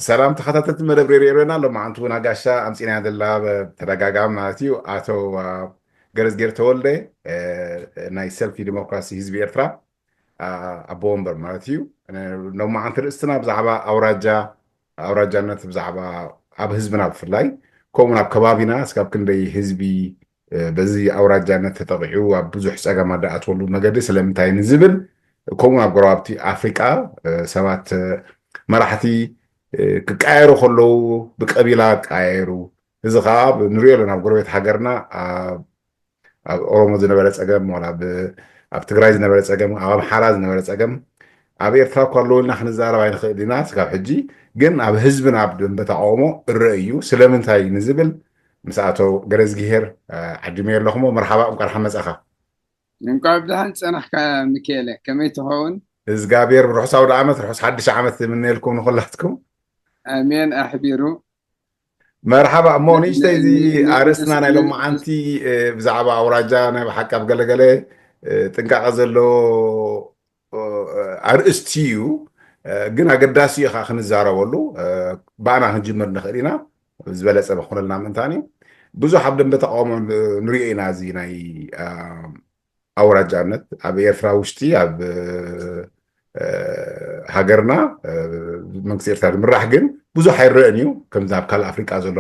ሰላም ተኸታተልቲ መደብ ሬድዮ ኤረና፣ ሎማዓንቲ እውን ኣጋሻ ኣምፂና ዘለና ብተደጋጋሚ ማለት እዩ። ኣቶ ገረዝጌር ተወልደ ናይ ሰልፊ ዲሞክራሲ ህዝቢ ኤርትራ ኣቦ ወንበር ማለት እዩ። ሎማዓንቲ ርእስትና ብዛዕባ ኣውራጃ ኣውራጃነት ብዛዕባ ኣብ ህዝብና ብፍላይ ከምኡውን ኣብ ከባቢና እስካብ ክንደይ ህዝቢ በዚ ኣውራጃነት ተጠቂዑ ኣብ ብዙሕ ፀገማት ዝኣትወሉ መገዲ ስለምንታይ ንዝብል ከምኡውን ኣብ ጎረባብቲ ኣፍሪቃ ሰባት መራሕቲ ክቀያየሩ ከለዉ ብቀቢላ ቀያየሩ። እዚ ከዓ ንሪኦ ኣለና ኣብ ጎረቤት ሃገርና ኣብ ኦሮሞ ዝነበረ ፀገም ዋላ ኣብ ትግራይ ዝነበረ ፀገም ኣብ ኣምሓራ ዝነበረ ፀገም ኣብ ኤርትራ እኳ ኣለዎ ኢልና ክንዛረብ ኣይንኽእል ኢና ስጋብ ሕጂ። ግን ኣብ ህዝብና ኣብ ደንበ ተቃውሞ እረ እዩ ስለምንታይ ንዝብል ምስ ኣቶ ገረዝግሄር ዓዲመዮ ኣለኹሞ። መርሓባ እንቋዕ ደሓን መጻኻ። እንቋዕ ብደሓን ጸናሕካ ሚካኤለ፣ ከመይ ትኸውን? እዝጋብሔር ርሑስ ኣውደ ዓመት ርሑስ ሓድሽ ዓመት ይምነየልኩም ንኹላትኩም። ኣሜን ኣሕቢሩ። መርሓባ። እሞ ንእሽተይ እዚ ኣርእስትና ናይ ሎማዓንቲ ብዛዕባ ኣውራጃ ናይ ብሓቂ ኣብ ገለገለ ጥንቃቐ ዘለዎ ኣርእስቲ እዩ፣ ግን ኣገዳሲ እዩ ከዓ ክንዛረበሉ። ብኣና ክንጅምር ንኽእል ኢና ዝበለፀ ክኾነልና ምእንታን እዩ። ብዙሕ ኣብ ደንበ ተቃውሞ ንሪኦ ኢና። እዚ ናይ ኣውራጃነት ኣብ ኤርትራ ውሽጢ ኣብ ሃገርና መንግስቲ ኤርትራ ዝምራሕ ግን ብዙሕ ኣይረአን እዩ ከምዚ ኣብ ካልእ ኣፍሪቃ ዘሎ።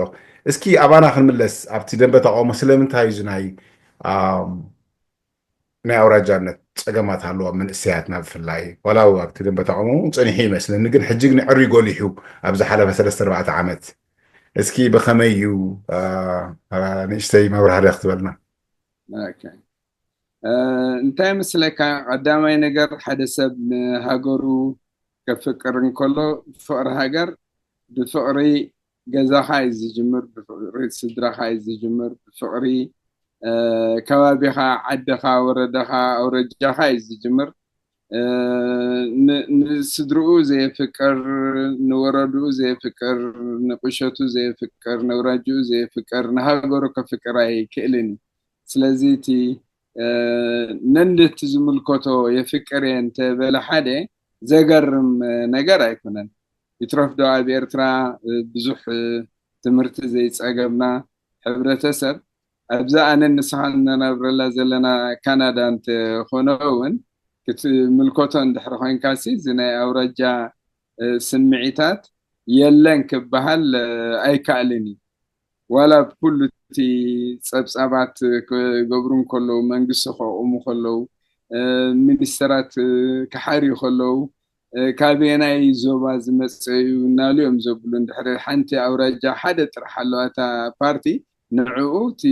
እስኪ ኣባና ክንምለስ ኣብቲ ደንበ ተቃውሞ ስለምንታይ እዩ ናይ ናይ ኣውራጃነት ፀገማት ኣለዋ መንእሰያትና ብፍላይ ዋላ ኣብቲ ደንበ ተቃውሞ እውን ፀኒሑ ይመስለኒ ግን ሕጂ ግን ዕሪ ጎሊሑ ኣብ ዝሓለፈ ሰለስተ ኣርባዕተ ዓመት እስኪ ብኸመይ እዩ ንእሽተይ መብራህርያ ክትበልና? እንታይ መስለካ፣ ቀዳማይ ነገር ሓደ ሰብ ንሃገሩ ከፍቅር እንከሎ ፍቕሪ ሃገር ብፍቕሪ ገዛኻ እዩ ዝጅምር፣ ብፍቕሪ ስድራኻ እዩ ዝጅምር፣ ብፍቕሪ ከባቢኻ፣ ዓድኻ፣ ወረዳኻ፣ ኣውረጃኻ እዩ ዝጅምር። ንስድርኡ ዘየፍቅር፣ ንወረድኡ ዘየፍቅር፣ ንቁሸቱ ዘየፍቅር፣ ነውራጅኡ ዘየፍቅር ንሃገሩ ከፍቅር ኣይክእልን እዩ። ስለዚ እቲ ነንድቲ ዝምልከቶ የፍቅር እየ እንተበለ ሓደ ዘገርም ነገር ኣይኮነን። ይትረፍ ዶ ኣብ ኤርትራ ብዙሕ ትምህርቲ ዘይፀገብና ሕብረተሰብ ኣብዚ ኣነን ንስኻን እነናብረላ ዘለና ካናዳ እንተኾነ እውን ክትምልከቶ እንድሕሪ ኮይንካሲ እዚ ናይ ኣውራጃ ስምዒታት የለን ክበሃል ኣይከኣልን እዩ። ዋላ ብኩሉ እቲ ፀብፃባት ክገብሩ እንከለዉ መንግስቲ ከቑሙ ከለዉ ሚኒስተራት ክሓርዩ ከለዉ ካበየናይ ዞባ ዝመፀ እዩ እናሉ እዮም ዘብሉ። እንድሕሪ ሓንቲ ኣውራጃ ሓደ ጥራሕ ኣለዋ እታ ፓርቲ ንዕኡ እቲ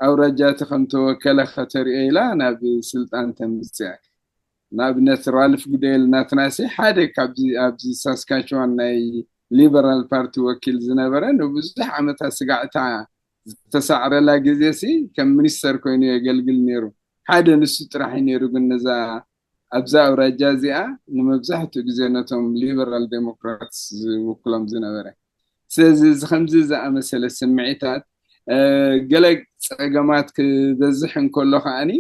ኣውራጃ እቲ ከምተወከለ ከተሪኦ ኢላ ናብ ስልጣን ተምፅእ። ንኣብነት ራልፍ ጉዴል ናትናሲ ሓደ ካብዚ ኣብዚ ሳስካችዋን ናይ ሊበራል ፓርቲ ወኪል ዝነበረ ንብዙሕ ዓመታት ስጋዕታ ዝተሳዕረላ ግዜ ሲ ከም ሚኒስተር ኮይኑ የገልግል ነይሩ። ሓደ ንሱ ጥራሕ እዩ ነይሩ ግን ነዛ ኣብዛ ኣውራጃ እዚኣ ንመብዛሕትኡ ግዜ ነቶም ሊበራል ዴሞክራትስ ዝውክሎም ዝነበረ። ስለዚ እዚ ከምዚ ዝኣመሰለ ስምዒታት ገለ ፀገማት ክበዝሕ እንከሎ ከዓኒ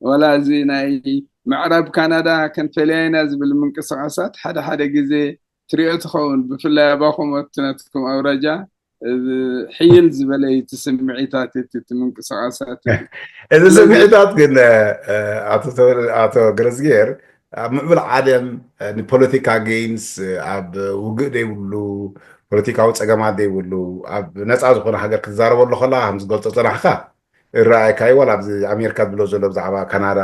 ዋላ እዚ ናይ ምዕራብ ካናዳ ከንፈልያ ኢና ዝብል ምንቅስቃሳት ሓደ ሓደ ግዜ ትሪኦ ትኸውን። ብፍላይ ኣባኹም ኣብቲ ናትኩም ኣውራጃ ሕይል ዝበለ እዩ እቲ ስምዒታት እቲ ምንቅስቃሳት። እዚ ስምዒታት ግን ኣቶ ገረዝጌር ኣብ ምዕብል ዓለም ንፖለቲካ ጌምስ ኣብ ውግእ ዘይብሉ ፖለቲካዊ ፀገማት ዘይብሉ ኣብ ነፃ ዝኾነ ሃገር ክትዛረበሉ ከለካ ከም ዝገልፆ ፀናሕካ እረኣየካ እዩ። ዋላ ኣብዚ ኣሜሪካ ዝብሎ ዘሎ ብዛዕባ ካናዳ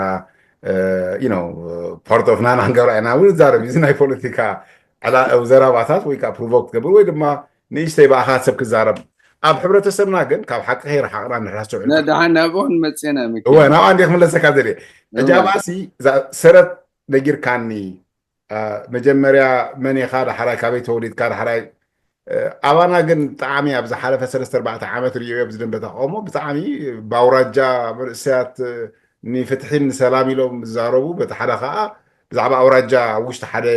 ፓርት ኦፍ ናና ንገብራ ኢና እውን ዛረብ እዚ ናይ ፖለቲካ ዘራባታት ወይ ከዓ ፕሮቮክ ትገብር ወይ ድማ ንእሽተይ ብኣኻ ሰብ ክዛረብ ኣብ ሕብረተሰብና ግን ካብ ሓቂ ከይረሓቕና ንሕራስዑ ደሓን ናብኡ ክንመፅና እወ ናብኣ እንዲ ክምለሰካ ዘድየ ሕጂ ኣብኣሲ ሰረት ነጊርካኒ መጀመርያ መን ኢኻ ዳሕራይ ካበይ ተወሊድካ ዳሕራይ ኣባና ግን ብጣዕሚ ኣብ ዝሓለፈ ሰለስተ ኣርባዕተ ዓመት ርእዮ ኣብዚ ደንበ ተቃውሞ ብጣዕሚ ብኣውራጃ መንእሰያት ንፍትሒን ንሰላም ኢሎም ዝዛረቡ በቲ ሓደ ከዓ ብዛዕባ ኣውራጃ ኣብ ውሽጢ ሓደ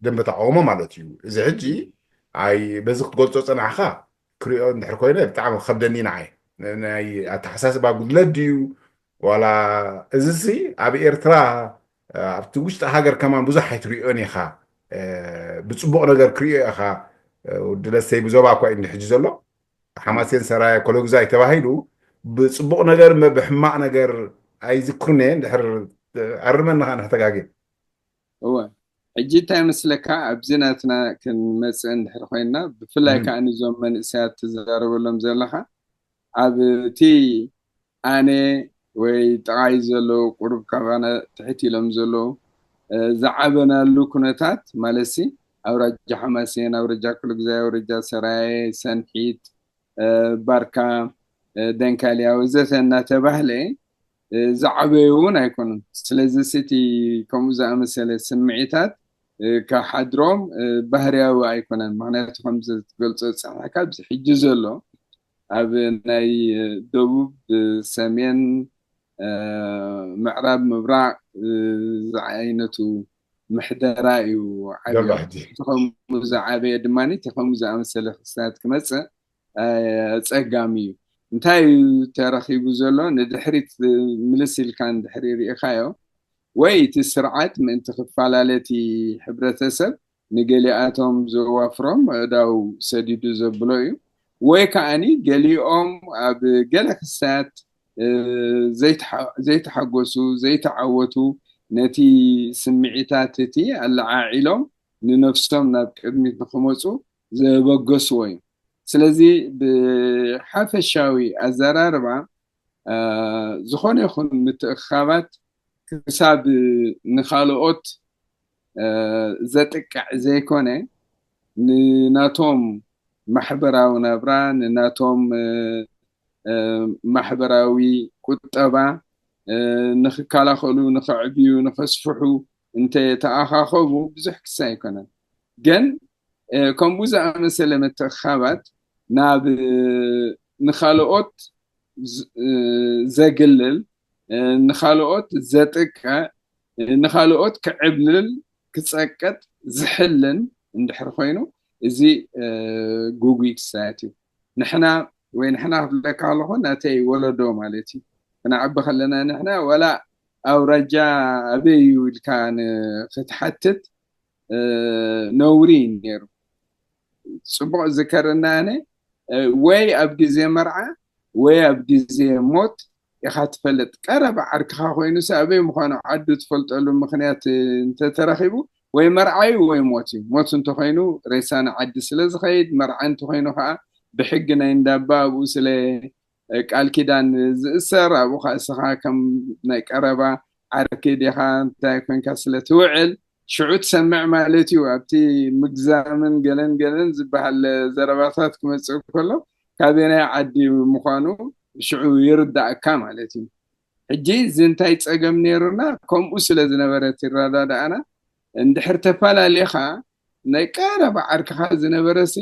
ደንበ ተቃውሞ ማለት እዩ። እዚ ሕጂ ኣይ በዚ ክትገልፆ ፀናሕካ ክሪኦ እንድሕር ኮይነ ብጣዕሚ ከብደኒ ንዓይ ናይ ኣተሓሳስባ ጉድለት ድዩ ዋላ እዚ ሲ ኣብ ኤርትራ ኣብቲ ውሽጢ ሃገር ከማን ብዙሕ ኣይትሪኦን ኢኻ ብፅቡቕ ነገር ክሪኦ ኢኻ ወዲ ደሰይ ብዞባ እኳ እዩ ሕጂ ዘሎ። ሓማሴን ሰራየ ኮሎግዛይ ተባሂሉ ብፅቡቕ ነገር እምበር ብሕማቕ ነገር ኣይዝክሩን እየ። እንድሕር ኣርመኒ ከዓ ንሕተጋግየ። እወ፣ ሕጂ እንታይ መስለካ፣ ኣብዚ ናትና ክንመፅእ እንድሕር ኮይና፣ ብፍላይ ከዓ ንዞም መንእሰያት ትዛረበሎም ዘለካ፣ ኣብቲ ኣነ ወይ ጥቓይ ዘለዉ፣ ቁሩብ ካባና ትሕት ኢሎም ዘለዉ፣ ዝዓበናሉ ኩነታት ማለትሲ፣ ኣውራጃ ሓማሴን፣ ኣውራጃ ኩልግዛይ፣ ኣውራጃ ሰራየ፣ ሰንሒት፣ ባርካ፣ ደንካልያ ወዘተ እናተባህለ ዝዓበዩ እውን ኣይኮኑን። ስለዚ እቲ ከምኡ ዝኣመሰለ ስምዒታት ክሓድሮም ባህርያዊ ኣይኮነን። ምክንያቱ ከምዚ ትገልጾ ዝጸናሕካ ኣብዚ ሕጂ ዘሎ ኣብ ናይ ደቡብ፣ ሰሜን፣ ምዕራብ፣ ምብራቕ ዝዓይነቱ ምሕደራ እዩ ዓብዩ። ከምኡ ዝዓበየ ድማ እቲ ከምኡ ዝኣመሰለ ክስታት ክመጽእ ኣጸጋሚ እዩ። እንታይ እዩ ተረኺቡ ዘሎ? ንድሕሪት ምልስ ኢልካ እንድሕሪ ርኢኻዮ፣ ወይ እቲ ስርዓት ምእንቲ ክፈላለ እቲ ሕብረተሰብ ንገሊኣቶም ዘዋፍሮም ኣእዳው ሰዲዱ ዘብሎ እዩ፣ ወይ ከዓኒ ገሊኦም ኣብ ገለ ክስታት ዘይተሓጎሱ፣ ዘይተዓወቱ፣ ነቲ ስምዒታት እቲ ኣለዓዒሎም ንነፍሶም ናብ ቅድሚት ንክመፁ ዘበገስዎ እዩ። ስለዚ ብሓፈሻዊ ኣዘራርባ ዝኾነ ይኹን ምትእኻባት ክሳብ ንኻልኦት ዘጥቅዕ ዘይኮነ፣ ንናቶም ማሕበራዊ ናብራ፣ ንናቶም ማሕበራዊ ቁጠባ ንክከላኸሉ፣ ንከዕብዩ፣ ንከስፍሑ እንተተኣኻኸቡ ብዙሕ ክሳ ኣይኮነን። ግን ከምኡ ዝኣመሰለ ምትእኻባት ናብ ንኻልኦት ዘግልል፣ ንኻልኦት ዘጥቅዕ፣ ንኻልኦት ክዕብልል፣ ክጸቅጥ ዝሕልን እንድሕር ኮይኑ፣ እዚ ጉጉይ ክሳያት እዩ። ንሕና ወይ ንሕና ክብለካ ከለኹ ናተይ ወለዶ ማለት እዩ። ክነዕቢ ከለና ንሕና ዋላ ኣውራጃ ኣበይ እዩ ኢልካ ክትሓትት ነውሪ እዩ ነይሩ። ጽቡቕ ዝከረና ኣነ ወይ ኣብ ግዜ መርዓ ወይ ኣብ ግዜ ሞት ኢኻ ትፈልጥ። ቀረባ ዓርክኻ ኮይኑስ ኣበይ ምዃኑ ዓዱ ትፈልጠሉ ምኽንያት እንተተረኺቡ ወይ መርዓዩ ወይ ሞት እዩ። ሞት እንተኮይኑ ሬሳ ንዓዲ ስለ ዝኸይድ፣ መርዓ እንተኮይኑ ከዓ ብሕጊ ናይ እንዳባ ኣብኡ ስለ ቃል ኪዳን ዝእሰር፣ ኣብኡ ከዓ እስኻ ከም ናይ ቀረባ ዓርኪ ዲኻ እንታይ ኮንካ ስለ ትውዕል ሽዑ ትሰምዕ ማለት እዩ። ኣብቲ ምግዛምን ገለን ገለን ዝበሃል ዘረባታት ክመፅእ ከሎ ካበየናይ ዓዲ ምዃኑ ሽዑ ይርዳእካ ማለት እዩ። ሕጂ እዚ እንታይ ፀገም ነይሩና? ከምኡ ስለ ዝነበረ እቲ ረዳድኣና እንድሕር ተፈላለኻ ናይ ቀረባ ዓርክኻ ዝነበረሲ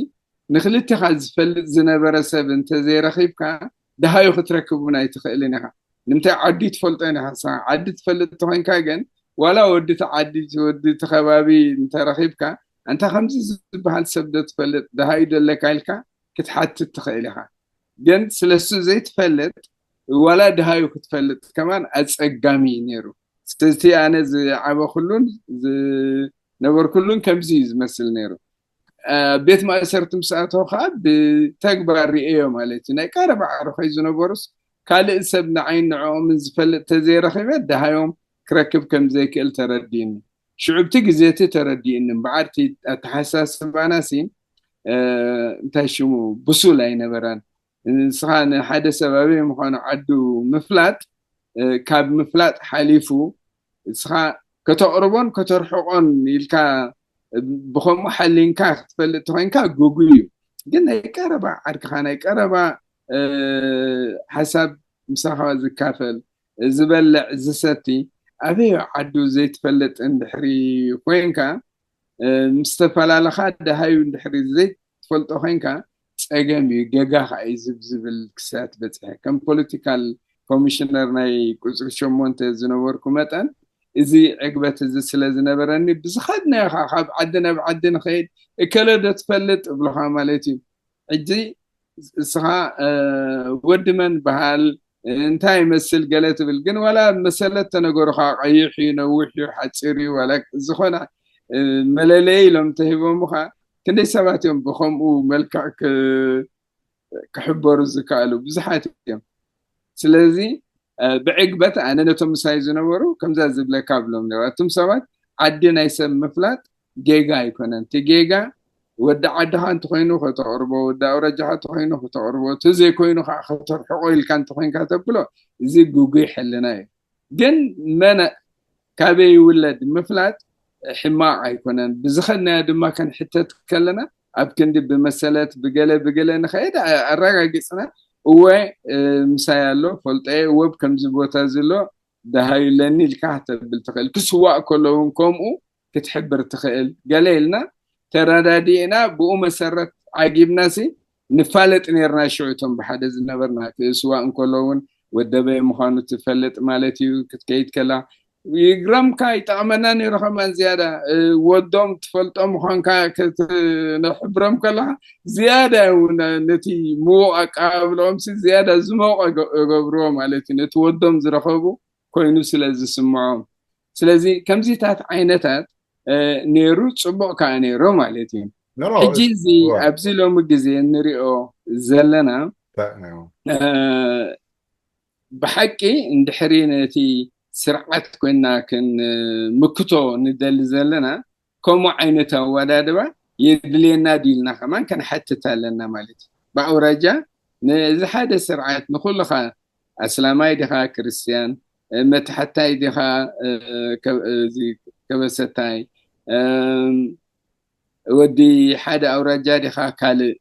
ንክልቴኻ ዝፈልጥ ዝነበረ ሰብ እንተዘይረኺብካ ደሃዩ ክትረክብ እውን ኣይትኽእልን ኢኻ። ንምንታይ ዓዲ ትፈልጦ ኢኻ። ዓዲ ትፈልጥ ተኾይንካ ግን ዋላ ወዲ እቲ ዓዲ ወዲ እቲ ከባቢ እንተረኺብካ ኣንታ ከምዚ ዝበሃል ሰብ ዶ ትፈልጥ ደሃዩ ዶ ኣለካ ኢልካ ክትሓትት ትኽእል ኢኻ። ግን ስለሱ ዘይትፈልጥ ዋላ ደሃዩ ክትፈልጥ ከማን ኣጸጋሚ እዩ ነይሩ። ስለዚ ኣነ ዝዓበኹሉን ዝነበርኩሉን ከምዚ እዩ ዝመስል ነይሩ። ቤት ማእሰርቲ ምስ ኣተው ከዓ ብተግባር ርእዮ ማለት እዩ። ናይ ቀረባ ዓርኾይ ዝነበሩስ ካልእ ሰብ ንዓይን ንዕኦምን ዝፈልጥ ተዘይረኺበ ደሃዮም ክረክብ ከም ዘይክእል ተረዲእኒ። ሽዑ ብቲ ግዜ እቲ ተረዲእኒ እምበዓር እቲ ኣተሓሳስባና ሲ እንታይ ሽሙ ብሱል ኣይነበረን። ንስኻ ንሓደ ሰብ ኣበይ ምዃኑ ዓዱ ምፍላጥ ካብ ምፍላጥ ሓሊፉ እስኻ ከተቕርቦን ከተርሕቆን ኢልካ ብኸምኡ ሓሊንካ ክትፈልጥ ተኮይንካ ጉጉይ እዩ። ግን ናይ ቀረባ ዓርክኻ ናይ ቀረባ ሓሳብ ምሳኻ ዝካፈል ዝበልዕ ዝሰቲ ኣበዮ ዓዱ ዘይትፈልጥ እንድሕሪ ኮይንካ ምስ ተፈላለኻ ደሃዩ እንድሕሪ ዘይትፈልጦ ኮይንካ ፀገም እዩ ገጋ ከዓ እዩ ዝብ ዝብል ክሳት በፅሐ ከም ፖለቲካል ኮሚሽነር ናይ ቁፅሪ ሸሞንተ ዝነበርኩ መጠን እዚ ዕግበት እዚ ስለ ዝነበረኒ ብዝኸድናዮ ከዓ ካብ ዓዲ ናብ ዓዲ ንኸይድ እከለ ዶ ትፈልጥ እብልኻ ማለት እዩ። ሕጂ እስኻ ወዲ መን በሃል እንታይ ይመስል ገለ ትብል ግን ዋላ መሰለት ተነገሩኻ ቀይሕ እዩ ነዊሕ እዩ ሓፂር እዩ ዋላ ዝኾነ መለለይ ኢሎም ተሂቦምኻ ክንደይ ሰባት እዮም ብኸምኡ መልክዕ ክ- ክሕበሩ ዝከኣሉ? ብዙሓት እዮም። ስለዚ እ፣ ብዕግበት ኣነ ነቶም ምሳይ ዝነበሩ ከምዛ ዝብለካ ኣብሎም ነይሩ፣ ኣቱም ሰባት፣ ዓዲ ናይ ሰብ ምፍላጥ ጌጋ ኣይኮነን። እቲ ጌጋ ወዲ ዓድኻ እንተኾይኑ ከተቕርቦ፣ ወዲ ኣውራጃኻ እንተኾይኑ ከተቕርቦ፣ እቲ ዘይኮይኑ ከዓ ከተርሕቆ ኢልካ እንተኾይንካ ተብሎ፣ እዚ ግጉይ ሕልና እዩ። ግን መን ካበይ ይውለድ ምፍላጥ ሕማቕ ኣይኮነን። ብዝኸድናዮ ድማ ከንሕተት ከለና ኣብ ክንዲ ብመሰለት ብገለ ብገለ ንኸይድ ኣረጋጊፅና፣ እወ ምሳይ ኣሎ ፈልጦ፣ እወ ከምዚ ቦታ ዝሎ ደሃዩለኒ ኢልካ ተብል ትኽእል። ክስዋእ ከሎ እውን ከምኡ ክትሕብር ትኽእል። ገለ ኢልና ተረዳዲእና ብኡ መሰረት ዓጊብና ሲ ንፋለጥ ነርና። ሽዑ እቶም ብሓደ ዝነበርና ክስዋእ እንከሎ እውን ወደበይ ምዃኑ ትፈልጥ ማለት እዩ። ክትከይድ ከላ ይግረምካ፣ ይጠቕመና ነይሩ። ከማን ዝያዳ ወዶም ትፈልጦ ምዃንካ ክትነሕብሮም ከለካ ዝያዳ እውን ነቲ ምዉቕ ኣቀባብልኦም ሲ ዝያዳ ዝመውቐ ይገብርዎ ማለት እዩ። ነቲ ወዶም ዝረኸቡ ኮይኑ ስለ ዝስምዖም። ስለዚ ከምዚታት ዓይነታት ነይሩ፣ ፅቡቕ ከዓ ነይሩ ማለት እዩ። ሕጂ እዚ ኣብዚ ሎሚ ግዜ እንሪኦ ዘለና ብሓቂ እንድሕሪ ነቲ ስርዓት ኮይና ክንምክቶ ንደሊ ዘለና ከምኡ ዓይነት ኣወዳድባ የድልየና ድልና ከማን ከንሓትት ኣለና ማለት እዩ። ብኣውራጃ ነዚ ሓደ ስርዓት ንኩልኻ ኣስላማይ ዲኻ ክርስትያን፣ መታሕታይ ዲኻ ከበሰታይ፣ ወዲ ሓደ ኣውራጃ ዲኻ ካልእ፣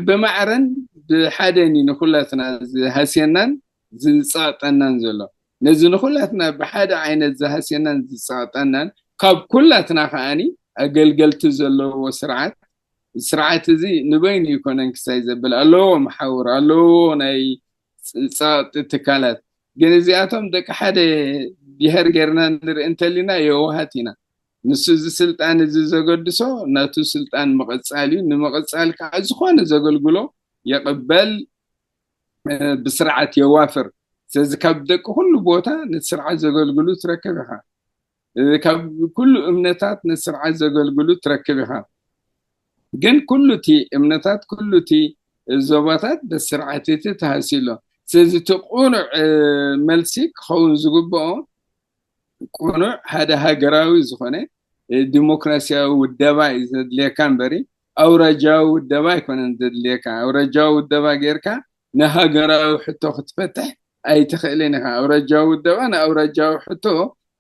ብማዕረን ብሓደን እዩ ንኩላትና ዝሃስየናን ዝፃጠናን ዘሎ። ነዚ ንኩላትና ብሓደ ዓይነት ዝሃስየናን ዝፃጠናን ካብ ኩላትና ከዓኒ ኣገልገልቲ ዘለዎ ስርዓት፣ ስርዓት እዚ ንበይኑ ይኮነን ክሳይ ዘብል ኣለዎ፣ መሓውር ኣለዎ፣ ናይ ፃጥ ትካላት። ግን እዚኣቶም ደቂ ሓደ ብሄር ጌርና ንርኢ እንተሊና የዋሃት ኢና። ንሱ እዚ ስልጣን እዚ ዘገድሶ ናቱ ስልጣን ምቕፃል እዩ። ንምቕፃል ከዓ ዝኾነ ዘገልግሎ የቕበል፣ ብስርዓት የዋፍር። ስለዚ ካብ ደቂ ኩሉ ቦታ ነቲ ስርዓት ዘገልግሉ ትረክብ ኢኻ። ካብ ኩሉ እምነታት ነቲ ስርዓት ዘገልግሉ ትረክብ ኢኻ። ግን ኩሉ እቲ እምነታት፣ ኩሉ እቲ ዞባታት በስርዓት እቲ ተሃስዩ ኣሎ። ስለዚ እቲ ቁኑዕ መልሲ ክኸውን ዝግብኦ፣ ቁኑዕ ሓደ ሃገራዊ ዝኾነ ዲሞክራሲያዊ ውደባ እዩ ዘድልየካ እምበሪ ኣውራጃዊ ውደባ ኣይኮነን ዘድልየካ። ኣውራጃዊ ውደባ ጌርካ ንሃገራዊ ሕቶ ክትፈትሕ ኣይትኽእልን ኢኻ። ኣውራጃዊ ውደባ ንኣውራጃዊ ሕቶ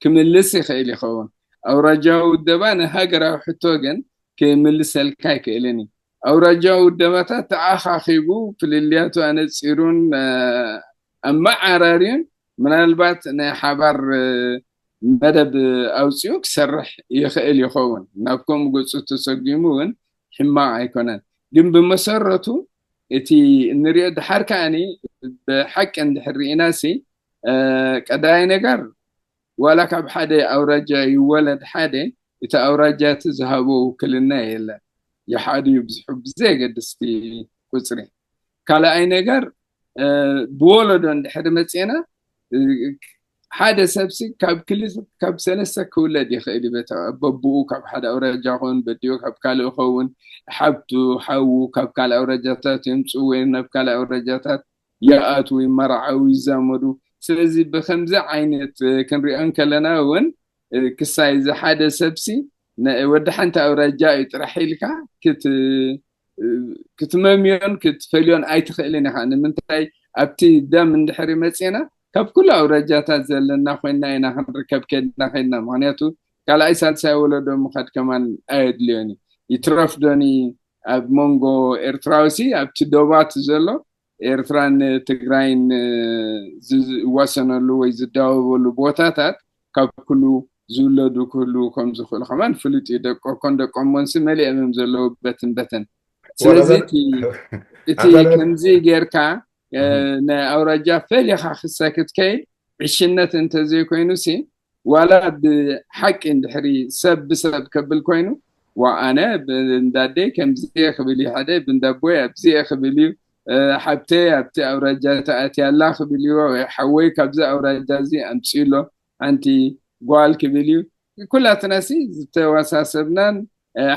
ክምልስ ይኽእል ይኸውን። ኣውራጃዊ ውደባ ንሃገራዊ ሕቶ ግን ክምልሰልካ ኣይክእልን እዩ። ኣውራጃዊ ውደባታት ተኣኻኺቡ ፍልልያቱ ኣነፂሩን ኣመዓራርዩን ምናልባት ናይ ሓባር መደብ ኣውፂኡ ክሰርሕ ይኽእል ይኸውን። ናብ ከምኡ ገፁ ተሰጉሙ እውን ሕማቕ ኣይኮነን። ግን ብመሰረቱ እቲ እንሪኦ ድሓር ከዓኒ ብሓቂ እንድሕር ርኢና ሲ ቀዳይ ነገር ዋላ ካብ ሓደ ኣውራጃ ይወለድ ሓደ እቲ ኣውራጃ እቲ ዝሃቦ ውክልና የለን። ይሓዱ ይብዝሑ ብዘየገድስ እቲ ቁፅሪ። ካልኣይ ነገር ብወለዶ እንድሕር መፅና ሓደ ሰብሲ ካብ ክልተ ካብ ሰለስተ ክውለድ ይኽእል እዩ። በብኡ ካብ ሓደ ኣውራጃ ኸውን በዲኡ ካብ ካልእ ኸውን ሓብቱ ሓዉ ካብ ካልእ ኣውራጃታት የምፅኡ ወይ ናብ ካልእ ኣውራጃታት ይኣትዉ ይመራዓዉ ይዛመዱ። ስለዚ ብከምዚ ዓይነት ክንሪኦ እንከለና እውን ክሳይ እዚ ሓደ ሰብሲ ወዲ ሓንቲ ኣውራጃ እዩ ጥራሕ ኢልካ ክትመምዮን ክትፈልዮን ኣይትኽእልን ኢኻ። ንምንታይ ኣብቲ ደም እንድሕር መፅና ካብ ኩሉ ኣውራጃታት ዘለና ኮይና ኢና ክንርከብ ከድና ከድና። ምክንያቱ ካልኣይ ሳልሳይ ወለዶ ምኻድ ከማን ኣየድልዮን እዩ። ይትረፍ ዶኒ ኣብ መንጎ ኤርትራውሲ ኣብቲ ዶባት ዘሎ ኤርትራን ትግራይን ዝዋሰነሉ ወይ ዝዳወበሉ ቦታታት ካብ ኩሉ ዝውለዱ ክህሉ ከም ዝኽእሉ ከማን ፍሉጥ እዩ። ደቆ ኮን ደቆ እሞንሲ መሊኦም እዮም ዘለዉ በትን በተን። ስለዚ እቲ ከምዚ ጌርካ ናይ ኣውራጃ ፈሊኻ ክሰ ክትከይድ ዕሽነት እንተዘይኮይኑ ሲ ዋላ ብሓቂ እንድሕሪ ሰብ ብሰብ ከብል ኮይኑ ዋ ኣነ ብእንዳደይ ከምዚ እየ ክብል እዩ ሓደ ብእንዳቦይ ኣብዚ እየ ክብል እዩ ሓብተይ ኣብቲ ኣውራጃ ተኣትያ ኣላ ክብል እዩ ወይ ሓወይ ካብዚ ኣውራጃ እዚ ኣምፅኡ ኣሎ ሓንቲ ጓል ክብል እዩ። ኩላትና ሲ ዝተወሳሰብናን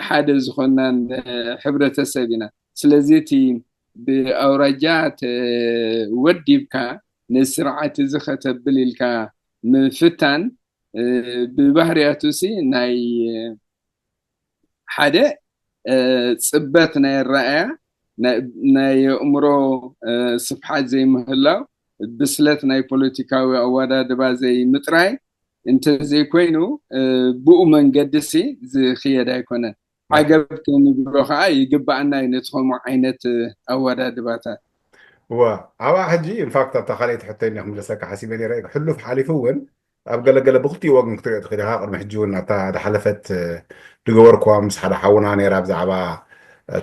ሓደ ዝኾናን ሕብረተሰብ ኢና። ስለዚ እቲ ብኣውራጃ ተወዲብካ ነዚ ስርዓት እዚ ከተብል ኢልካ ምፍታን ብባህርያቱ ሲ ናይ ሓደ ፅበት ናይ ኣረኣእያ፣ ናይ ኣእምሮ ስፍሓት ዘይምህላው፣ ብስለት ናይ ፖለቲካዊ ኣወዳድባ ዘይምጥራይ እንተዘይኮይኑ ብኡ መንገዲ ሲ ዝኽየድ ኣይኮነን። ዓገብ ክንብሎ ከዓ ይግባኣና እዩ ነቲ ከምኡ ዓይነት ኣወዳድባታት። እዋ ኣብኣ ሕጂ ኢንፋክት ኣብታ ካልኣይቲ ሕቶ እያ ክምለሰካ ሓሲበ ነረ። ሕሉፍ ሓሊፉ እውን ኣብ ገለገለ ብክልቲኡ ወገን ክትሪኦ ትኽእል ኢኻ። ቅድሚ ሕጂ እውን ኣብታ ዝሓለፈት ዝገበርኩዋ ምስ ሓደ ሓውና ነራ ብዛዕባ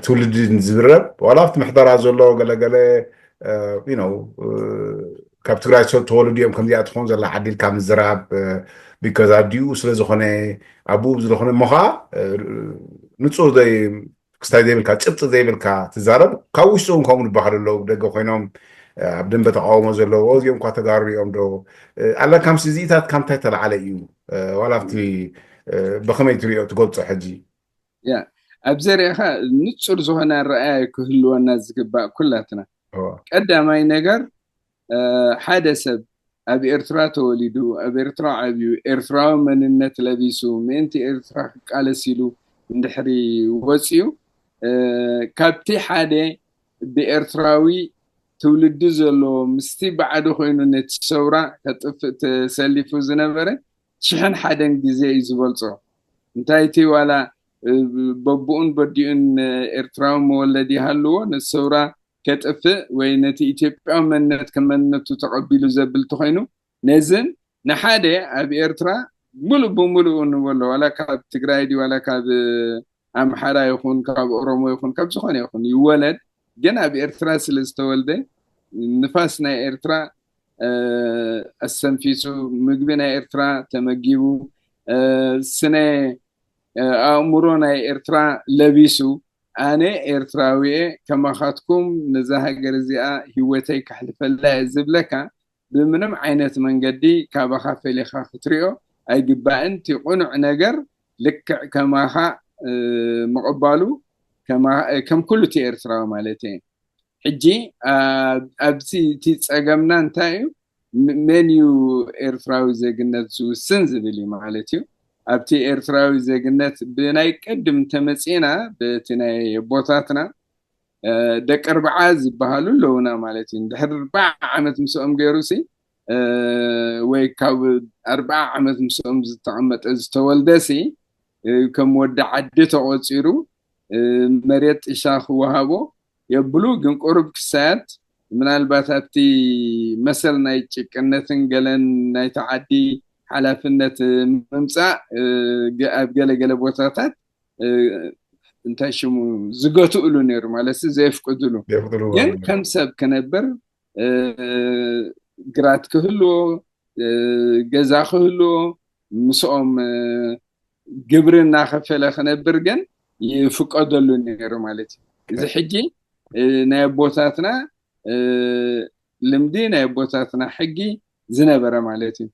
ትውልዲ ዝዝረብ ዋላ ኣብቲ ምሕደራ ዘሎ ገለገለ you know ካብ ትግራይ ተወልዱ እዮም ከምዚኣ ትኾን ዘላ ዓዲ ኢልካ ምዝራብ because ኣዲኡ ስለዝኾነ ኣቡኡ ስለዝኾነ እሞ ከዓ ንፁር ዘይ ክስታይ ዘይብልካ ጭብጢ ዘይብልካ ትዛረብ። ካብ ውሽጡ እውን ከምኡ ዝበሃሉ ኣለዉ ደገ ኮይኖም ኣብ ደንበ ተቃውሞ ዘለዉ እዚኦም እኳ ተጋሩ እዮም ዶ ኣለካ ምስ እዚኢታት ካብ እንታይ ተላዓለ እዩ ዋላ ኣብቲ ብኸመይ ትሪኦ ትገልፆ ሕጂ? ያ ኣብዚ ሪእኻ ንፁር ዝኾነ ኣረኣያ ክህልወና ዝግባእ ኩላትና። ቀዳማይ ነገር ሓደ ሰብ ኣብ ኤርትራ ተወሊዱ ኣብ ኤርትራ ዓብዩ ኤርትራዊ መንነት ለቢሱ ምእንቲ ኤርትራ ክቃለስ ኢሉ እንድሕሪ ወፅዩ ካብቲ ሓደ ብኤርትራዊ ትውልዲ ዘለዎ ምስቲ ባዕዱ ኮይኑ ነቲ ሰውራ ከጥፍእ ተሰሊፉ ዝነበረ ሽሕን ሓደን ግዜ እዩ ዝበልፆ። እንታይ እቲ ዋላ በብኡን በዲኡን ኤርትራዊ መወለድ ይሃልዎ ነቲ ሰውራ ከጥፍእ ወይ ነቲ ኢትዮጵያዊ መንነት ከም መንነቱ ተቐቢሉ ዘብል ተኾይኑ ነዝን ንሓደ ኣብ ኤርትራ ሙሉእ ብሙሉእ ንበሎ ዋላ ካብ ትግራይ ድዩ ዋላ ካብ ኣምሓራ ይኹን ካብ ኦሮሞ ይኹን ካብ ዝኾነ ይኹን ይወለድ ግን ኣብ ኤርትራ ስለ ዝተወልደ ንፋስ ናይ ኤርትራ ኣስተንፊሱ ምግቢ ናይ ኤርትራ ተመጊቡ ስነ ኣእምሮ ናይ ኤርትራ ለቢሱ ኣነ ኤርትራዊ እየ ከማኻትኩም ነዛ ሃገር እዚኣ ህይወተይ ከሕልፈላ እየ ዝብለካ ብምንም ዓይነት መንገዲ ካባኻ ፈሊኻ ክትሪኦ ኣይግባእን። እቲ ቁኑዕ ነገር ልክዕ ከማኻ ምቕባሉ ከም ኩሉ እቲ ኤርትራዊ ማለት እየ። ሕጂ ኣብዚ እቲ ፀገምና እንታይ እዩ? መን እዩ ኤርትራዊ ዜግነት ዝውስን ዝብል እዩ ማለት እዩ። ኣብቲ ኤርትራዊ ዜግነት ብናይ ቅድም እንተመፂና በቲ ናይ ኣቦታትና ደቂ ኣርብዓ ዝበሃሉ ኣለውና ማለት እዩ። ድሕሪ ኣርብዓ ዓመት ምስኦም ገይሩ ሲ ወይ ካብ ኣርብዓ ዓመት ምስኦም ዝተቐመጠ ዝተወልደ ሲ ከም ወዲ ዓዲ ተቆፂሩ መሬት ጥሻ ክወሃቦ የብሉ ግን ቁሩብ ክሳያት ምናልባት ኣብቲ መሰል ናይ ጭቅነትን ገለን ናይቲ ዓዲ ሓላፍነት ምምፃእ ኣብ ገለገለ ቦታታት እንታይ ሽሙ ዝገትእሉ ነይሩ ማለት ዘየፍቅድሉ ግን ከም ሰብ ክነብር ግራት ክህልዎ ገዛ ክህልዎ ምስኦም ግብሪ እናኸፈለ ክነብር ግን ይፍቀደሉ ነይሩ ማለት እዩ። እዚ ሕጂ ናይ ኣቦታትና ልምዲ ናይ ኣቦታትና ሕጊ ዝነበረ ማለት እዩ።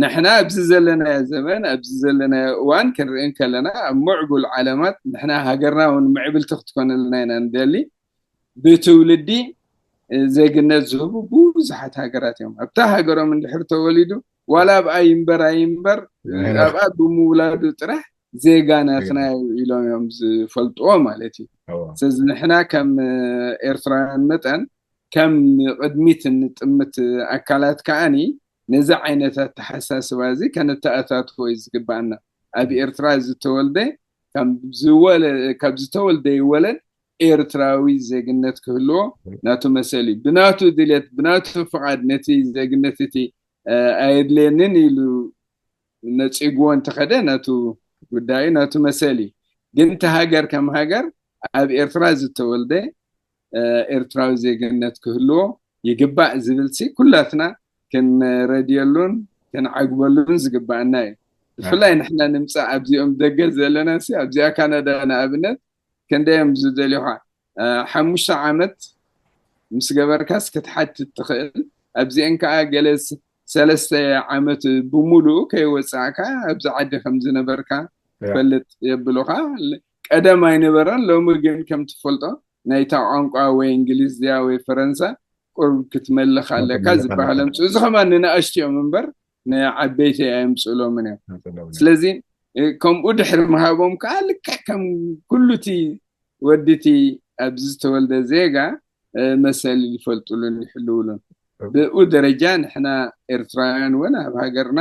ንሕና ኣብዚ ዘለናዮ ዘመን ኣብዚ ዘለናዮ እዋን ክንርኢ ከለና ኣብ ምዕቡል ዓለማት ንሕና ሃገርና እውን ምዕብልቲ ክትኮነልና ኢና ንደሊ። ብትውልዲ ዜግነት ዝህቡ ብዙሓት ሃገራት እዮም። ኣብታ ሃገሮም እንድሕር ተወሊዱ ዋላ ኣብኣ ይንበር ኣይንበር ኣብኣ ብምውላዱ ጥራሕ ዜጋ ናትና ኢሎም እዮም ዝፈልጥዎ ማለት እዩ። ስለዚ ንሕና ከም ኤርትራውያን መጠን ከም ቅድሚት እንጥምት ኣካላት ከዓኒ ነዚ ዓይነት ኣተሓሳስባ እዚ ከነተኣታትፎ እዩ ዝግባኣና። ኣብ ኤርትራ ዝተወልደ ካብ ዝተወልደ ይወለድ ኤርትራዊ ዜግነት ክህልዎ ናቱ መሰል እዩ። ብናቱ ድሌት ብናቱ ፍቓድ ነቲ ዜግነት እቲ ኣየድልየንን ኢሉ ነፂግዎ እንተኸደ ናቱ ጉዳዩ ናቱ መሰል እዩ። ግን እቲ ሃገር ከም ሃገር ኣብ ኤርትራ ዝተወልደ ኤርትራዊ ዜግነት ክህልዎ ይግባእ ዝብል ሲ ኩላትና ክንረድየሉን ክንዓግበሉን ዝግባኣና እዩ። ብፍላይ ንሕና ንምፃእ ኣብዚኦም ደገ ዘለና ሲ ኣብዚኣ ካናዳ ንኣብነት ክንደይ እዮም ዝደልዩኻ? ሓሙሽተ ዓመት ምስ ገበርካስ ክትሓትት ትኽእል። ኣብዚአን ከዓ ገለ ሰለስተ ዓመት ብሙሉእ ከይወፃእካ ኣብዚ ዓዲ ከም ዝነበርካ ፈልጥ የብሉኻ። ቀደም ኣይነበረን። ሎሚ ግን ከም ትፈልጦ ናይታ ቋንቋ ወይ እንግሊዝያ ወይ ፈረንሳ ቁርብ ክትመልኽ ኣለካ ዝበሃል ኣምፅኡ። እዚ ከማን ንንኣሽቱ እዮም እምበር ንዓበይቲ ኣየምፅእሎምን እዮም። ስለዚ ከምኡ ድሕሪ ምሃቦም ከዓ ልክዕ ከም ኩሉ እቲ ወዲ እቲ ኣብዚ ዝተወልደ ዜጋ መሰል ይፈልጥሉን ይሕልውሉን። ብኡ ደረጃ ንሕና ኤርትራውያን እውን ኣብ ሃገርና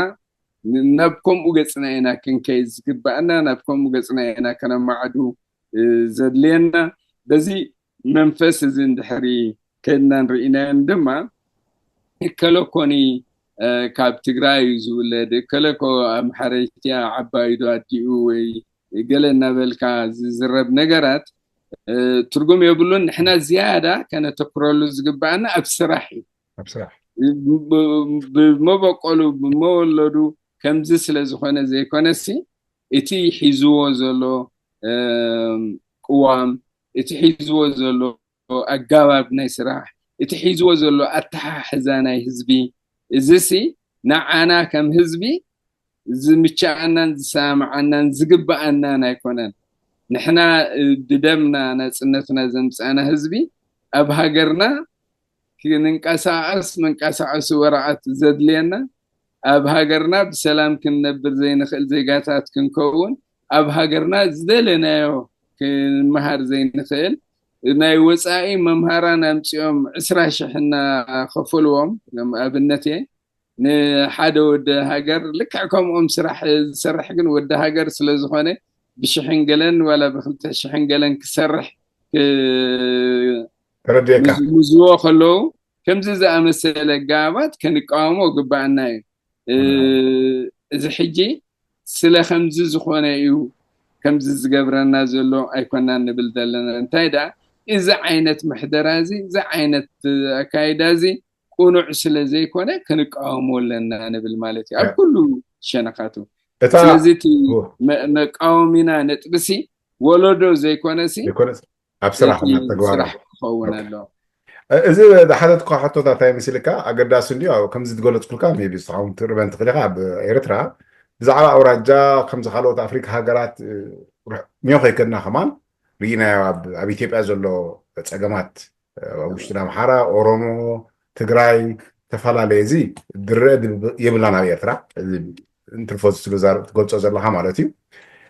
ናብ ከምኡ ገፅና ኢና ክንከይድ ዝግባእና፣ ናብ ከምኡ ገፅና ኢና ከነማዕዱ ዘድልየና። በዚ መንፈስ እዚ እንድሕሪ ከድና ንርኢናዮን ድማ እከለኮኒ ካብ ትግራይ እዩ ዝውለድ፣ እከለኮ ኣምሓረይትያ ዓባይዶ ኣዲኡ ወይ ገለ እናበልካ ዝዝረብ ነገራት ትርጉም የብሉን። ንሕና ዝያዳ ከነተኩረሉ ዝግባኣና ኣብ ስራሕ እዩ። ኣብ ስራሕ ብመበቆሉ ብመወለዱ ከምዚ ስለ ዝኾነ ዘይኮነሲ እቲ ሒዝዎ ዘሎ ቅዋም፣ እቲ ሒዝዎ ዘሎ ኣጋባብ ናይ ስራሕ፣ እቲ ሒዝዎ ዘሎ ኣተሓሕዛ ናይ ህዝቢ፣ እዚሲ ንዓና ከም ህዝቢ ዝምችኣናን ዝሰማማዓናን ዝግበኣናን ኣይኮነን። ንሕና ብደምና ናፅነትና ዘምፃእና ህዝቢ ኣብ ሃገርና ክንንቀሳቐስ መንቀሳቐሲ ወረቐት ዘድልየና፣ ኣብ ሃገርና ብሰላም ክንነብር ዘይንኽእል ዜጋታት ክንከውን፣ ኣብ ሃገርና ዝደለናዮ ክንመሃር ዘይንኽእል፣ ናይ ወፃኢ መምሃራን ኣምፂኦም ዕስራ ሽሕ እናኸፈልዎም፣ ከም ኣብነት እየ፣ ንሓደ ወዲ ሃገር ልክዕ ከምኦም ስራሕ ዝሰርሕ ግን ወዲ ሃገር ስለ ዝኾነ ብሽሕን ገለን ዋላ ብክልተ ሽሕን ገለን ክሰርሕ ተረድየካ። ምዝዎ ከለዉ ከምዚ ዝኣመሰለ ኣገባባት ክንቃወሞ ግባኣና እዩ። እዚ ሕጂ ስለ ከምዚ ዝኾነ እዩ ከምዚ ዝገብረና ዘሎ ኣይኮናን ንብል ዘለና። እንታይ ደኣ እዚ ዓይነት ምሕደራ እዚ፣ እዚ ዓይነት ኣካይዳ እዚ ቁኑዕ ስለ ዘይኮነ ክንቃወሞ ኣለና ንብል ማለት እዩ። ኣብ ኩሉ ሸነኻቱ። እታ ስለዚ እቲ መ- መቃወሚና ነጥብሲ ወለዶ ዘይኮነሲ ዘይኮነስ ኣብ ስራሕ እቲ ተግባር ስራሕ ክኸውን ኣለዎ። እዚ ዝሓተትኳ ሕቶታት እንታይ መሲልካ ኣገዳሲ እንድዩ። ኣብ ከምዚ ዝገለፅኩልካ ሜቢ ንስኻ እውን ትርበን ትኽእል ኢኻ። ኣብ ኤርትራ ብዛዕባ ኣውራጃ ከምዚ ካልኦት ኣፍሪካ ሃገራት እ፣ ርሕ- ኒዮ ከይከድና ከማን ርኢናዮ። ኣብ ኣብ ኢትዮጵያ ዘሎ ፀገማት እ፣ ኣብ ውሽጢ ኣምሓራ፣ ኦሮሞ፣ ትግራይ ዝተፈላለየ እዚ ዝረአ የብላን ኣብ ኤርትራ። እዚ እንትርፎ ስለ ትገልፆ ዘለካ ማለት እዩ።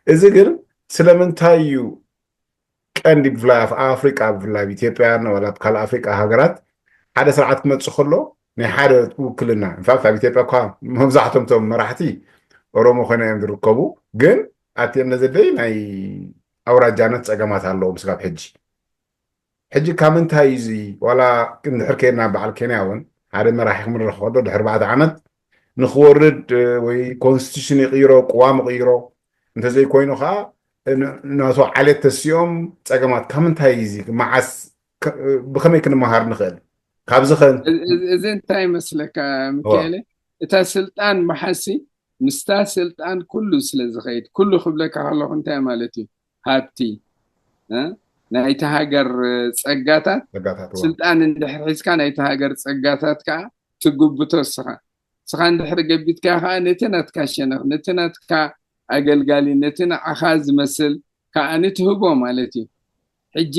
እዚ ግን ስለምንታይ እዩ ቀንዲ ብፍላይ ኣብ ኣፍሪቃ ብፍላይ ኣብ ኢትዮጵያን ዋላ ኣብ ካልእ ኣፍሪቃ ሃገራት ሓደ ስርዓት ክመፅእ ከሎ ናይ ሓደ ውክልና ኢንፋክት ኣብ ኢትዮጵያ እኳ መብዛሕቶም ቶም መራሕቲ ኦሮሞ ኮይኖም እዮም ዝርከቡ፣ ግን ኣትየን ነዘደይ ናይ ኣውራጃነት ፀገማት ኣለዎም ስጋብ ሕጂ። ሕጂ ካብ ምንታይ እዩ እዚ ዋላ እንድሕር ከይድና በዓል ኬንያ እውን ሓደ መራሒ ክምርሕ ከሎ ድሕሪ ኣርባዕተ ዓመት ንክወርድ ወይ ኮንስቲቱሽን ይቕይሮ ቅዋም ይቕይሮ እንተዘይኮይኑ ከዓ ናቶ ዓሌት ተሲኦም ፀገማት ካብ ምንታይ እዚ መዓስ ብከመይ ክንመሃር ንኽእል ካብዚ ከ እዚ እንታይ ይመስለካ ሚካኤለ? እታ ስልጣን መሓሲ ምስታ ስልጣን ኩሉ ስለ ዝኸይድ ኩሉ ክብለካ ከለኹ እንታይ ማለት እዩ? ሃብቲ ናይቲ ሃገር ፀጋታት ስልጣን እንድሕር ሒዝካ ናይቲ ሃገር ፀጋታት ከዓ ትጉብቶ እስኻ እስኻ እንድሕር ገቢትካ ከዓ ነቲ ናትካ ሸነኽ ነቲ ናትካ ኣገልጋሊ ነቲ ንዓኻ ዝመስል ከዓ ንትህቦ ማለት እዩ። ሕጂ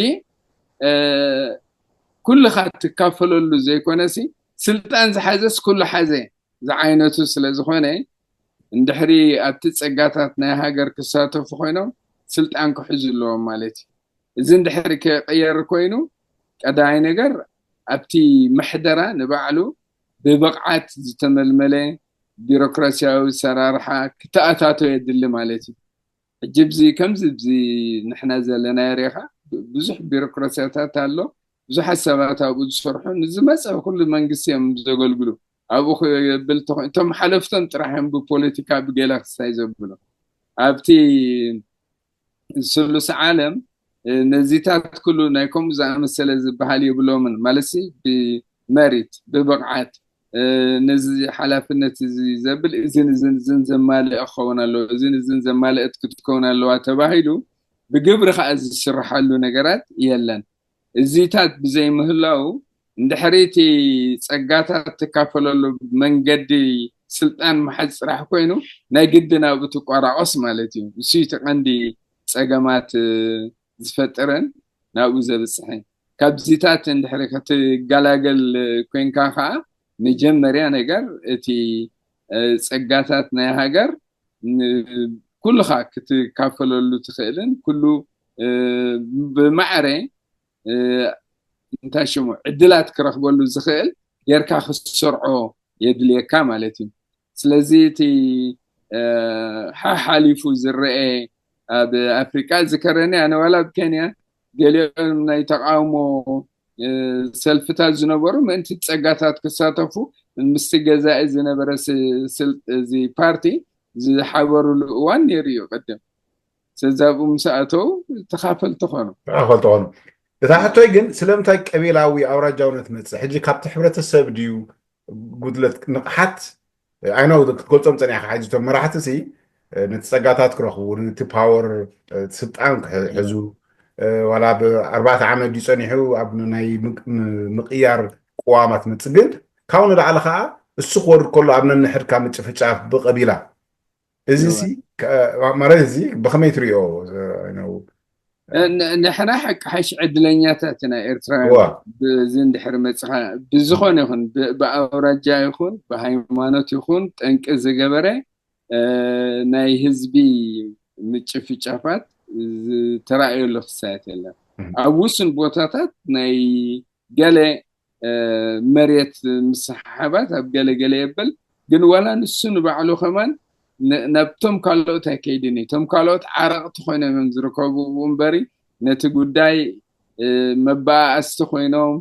ኩልኻ ትካፈለሉ ዘይኮነሲ ስልጣን ዝሓዘስ ኩሉ ሓዘ ዝዓይነቱ ስለ ዝኾነ እንድሕሪ ኣብቲ ፀጋታት ናይ ሃገር ክሳተፉ ኮይኖም ስልጣን ክሕዙ ኣለዎም ማለት እዩ። እዚ እንድሕሪ ክቕየር ኮይኑ ቀዳማይ ነገር ኣብቲ ምሕደራ ንባዕሉ ብብቕዓት ዝተመልመለ ቢሮክራሲያዊ ኣሰራርሓ ክተኣታቶ የድሊ ማለት እዩ። ሕጂ ብዚ ከምዚ ብዚ ንሕና ዘለና ሪኢኻ ብዙሕ ቢሮክራሲያታት ኣሎ፣ ብዙሓት ሰባት ኣብኡ ዝሰርሑ ንዝመፀ ኩሉ መንግስቲ እዮም ዘገልግሉ። ኣብኡ ክብል እቶም ሓለፍቶም ጥራሕ እዮም ብፖለቲካ ብገለ ክስታይ ዘብሉ ኣብቲ ስሉስ ዓለም ነዚታት ኩሉ ናይ ከምኡ ዝኣመሰለ ዝበሃል የብሎምን ማለትሲ ብመሪት ብብቕዓት ነዚ ሓላፍነት እዚ ዘብል እዝን እዝን እዝን ዘማልአ ክኸውን ኣለዎ እዝን እዝን ዘማልአት ክትከውን ኣለዋ ተባሂሉ ብግብሪ ከዓ ዝስርሓሉ ነገራት የለን። እዚታት ብዘይምህላው እንድሕሪ እቲ ፀጋታት ትካፈለሉ መንገዲ ስልጣን ምሓዝ ጥራሕ ኮይኑ ናይ ግድን ኣብኡ ትቋራቆስ ማለት እዩ። እሱ እቲ ቀንዲ ጸገማት ዝፈጥርን ናብኡ ዘብጽሕን። ካብዚታት እንድሕሪ ክትገላገል ኮይንካ ከዓ መጀመርያ ነገር እቲ ጸጋታት ናይ ሃገር ኩልኻ ክትካፈለሉ ትኽእልን ኩሉ ብማዕረ እንታይ ሽሙ ዕድላት ክረኽበሉ ዝኽእል ጌርካ ክትሰርዖ የድልየካ ማለት እዩ። ስለዚ እቲ ሓሓሊፉ ዝረአ ኣብ ኣፍሪቃ ዝከረኒ ኣነ ዋላ ኣብ ኬንያ ገሊኦም ናይ ተቃውሞ ሰልፍታት ዝነበሩ ምእንቲ ጸጋታት ክሳተፉ ምስቲ ገዛኢ ዝነበረ እዚ ፓርቲ ዝሓበሩሉ እዋን ነይሩ እዩ ቅድም። ሰዛብኡ ምስ ኣተው ተኻፈልቲ ኾኑ። ተኻፈልቲ ኾኑ። እታ ሕቶይ ግን ስለምንታይ ቀቢላዊ ኣውራጃውነት መፅእ? ሕጂ ካብቲ ሕብረተሰብ ድዩ ጉድለት ንቕሓት? ኣይኖ ክትገልፆም ፀኒሕካ ሕጂ እቶም መራሕቲ ሲ ነቲ ፀጋታት ክረኽቡ ነቲ ፓወር ስልጣን ክሕዙ ዋላ ብኣርባዕተ ዓመት ድዩ ፀኒሑ ኣብ ናይ ምቅያር ቅዋማት መፅእ ግን ካብኡ ንላዕሊ ከዓ እሱ ክወርድ ከሎ ኣብ ነንሕድካ ምጭፍጫፍ ብቀቢላ እዚ ማለት እዚ ብከመይ ትሪኦ? ንሕና ሓቂ ሓሽ ዕድለኛታት ኢና ኤርትራውያን ብዚ እንድሕር መፅኻ ብዝኾነ ይኹን ብኣውራጃ ይኹን ብሃይማኖት ይኹን ጠንቂ ዝገበረ ናይ ህዝቢ ምጭፍጫፋት ዝተራእየሉ ክሳየት የለን። ኣብ ውሱን ቦታታት ናይ ገለ መሬት ምስሓሓባት ኣብ ገለ ገለ የበል ግን ዋላ ንሱ ንባዕሉ ከማን ናብቶም ካልኦት ኣይከይድን እዩ። እቶም ካልኦት ዓረቕቲ ኮይኖም እዮም ዝርከቡ እምበሪ ነቲ ጉዳይ መበኣኣስቲ ኮይኖም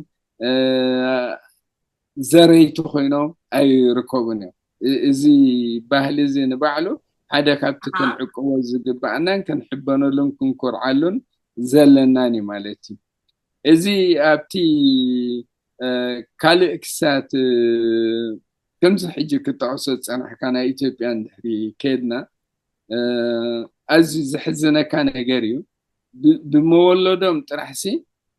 ዘረይቲ ኮይኖም ኣይርከቡን እዮም። እዚ ባህሊ እዚ ንባዕሉ ሓደ ካብቲ ክንዕቅቦ ዝግባኣናን ክንሕበነሉን ክንኮርዓሉን ዘለናን እዩ ማለት እዩ። እዚ ኣብቲ ካልእ ክሳት ከምዚ ሕጂ ክጠቕሶ ዝፀናሕካ ናይ ኢትዮጵያ እንድሕሪ ከድና ኣዝዩ ዘሕዝነካ ነገር እዩ። ብመወለዶም ጥራሕሲ